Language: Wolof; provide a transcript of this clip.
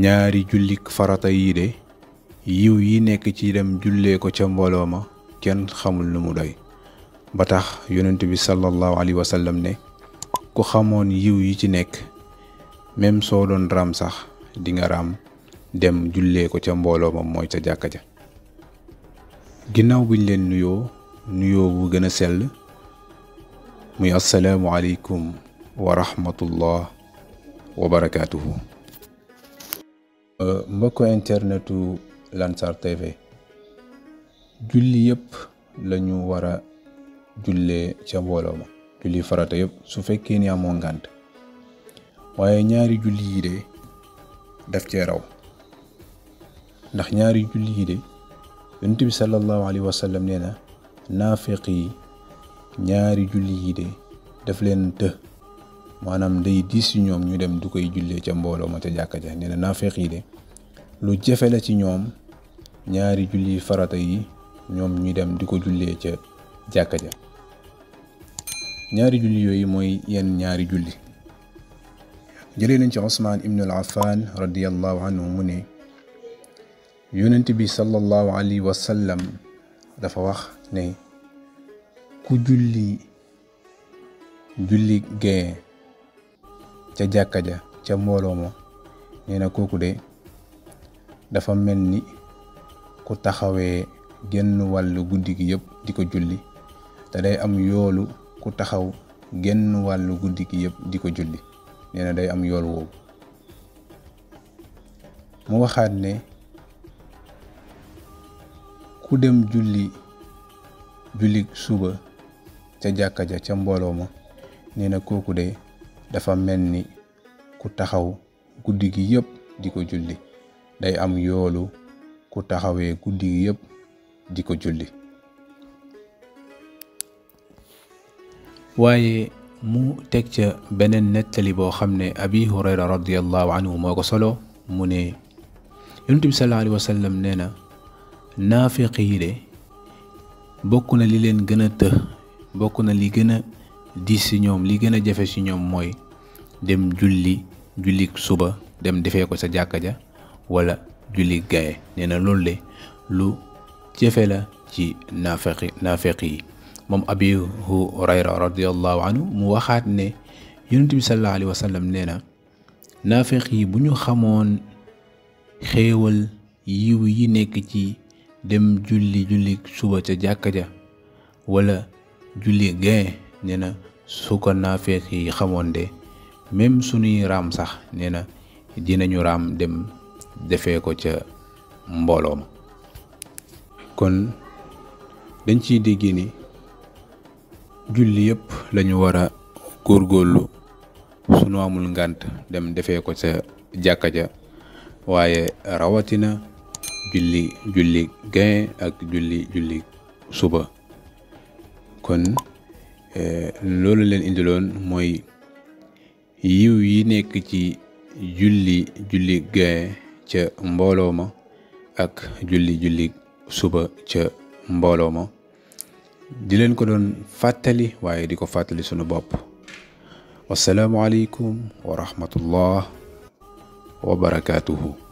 ñaari jullik farata yi de yiw yi nekk ci dem jullee ko ca mbooloo ma kenn xamul lu mu doy ba tax yonent bi sallallahu alayhi wa sallam ne ku xamoon yiw yi ci nekk même soo doon raam sax di nga raam dem jullee ko ca mbooloo ma mooy ca jàkka ja. ginnaaw buñ leen nuyoo bu gën a sell muy assalaamu aleykum wa rahmatullah wa barakaatuhu. mbokk internetu Lansar TV, julli yëpp lañu war a jullee ca mbooloo ma, julli farata yëpp su fekkee ni amoo ngànt, waaye ñaari julli yi de daf cee raw, ndax ñaari julli yi de yonent bi sallallahu alayhi wa sallam nee na naafiq yi ñaari julli yi de daf leen të, maanaam day diis ci ñoom ñu dem du koy jullee ca mbooloo ma ca jàkka ja. nee na naafiq yi de lu jafe la ci ñoom ñaari julli farata yi ñoom ñu dem di ko jullee ca jàkka ja. ñaari julli yooyu mooy yenn ñaari julli. jëlee nañ ci Usmaan ibn al-Affan radiyallahu anhu mu ne yonent bi sallallahu alayhi wa sallam dafa wax ne ku julli gee ca jàkka ja ca mbooloo ma nee na kooku de dafa mel ni ku taxawee genn wàllu guddi gi yëpp di ko julli, te day am yoolu ku taxaw genn wàllu guddi gi yëpp di ko julli. nee na day am yool woowu. mu waxaat ne ku dem julli suba ca jàkka ja ca mbooloo ma nee na kooku de dafa mel ni ku taxaw guddi gi yëpp di ko julli, day am yoolu ku taxawee guddi gi yëpp di ko julli. waaye mu teg ca beneen nettali boo xam ne Abi Hurayra radiyallahu anhu moo ko solo, mu ne yonent bi sallallahu alayhi wa sallam nee na naafiq yi de bokk na li leen gën a bokk na li gën a diis ci ñoom, li gën a jafe ci ñoom mooy dem julli suba dem defee ko sa jàkka ja wala julli gaye. nee na loolu de lu jafe la ci naafiq yi. moom Abi Hurayra radiyallahu anhu mu waxaat ne yonent bi sallallahu alayhi wa sallam nee na naafiq yi bu ñu xamoon xéewal yiw yi nekk ci dem julli suba ca jàkka ja wala julli gaye, nee na su ko naafiq yi xamoon de même suñuy raam sax nee na dinañu raam dem defee ko ca mbooloo ma. kon dañ ciy dégg ni julli yëpp lañu war a góorgóorlu sunu amul ngànt dem defee ko ca jàkka ja, waaye rawatina julli gaye ak julli suba. kon loolu leen indiloon mooy yiw yi nekk ci julli gaye ca mbooloo ma ak julli suba ca mbooloo ma. di leen ko doon fàttali waaye di ko fàttali sunu bopp. wassalaamu aleykum wa rahmatullah wa barakaatuhu.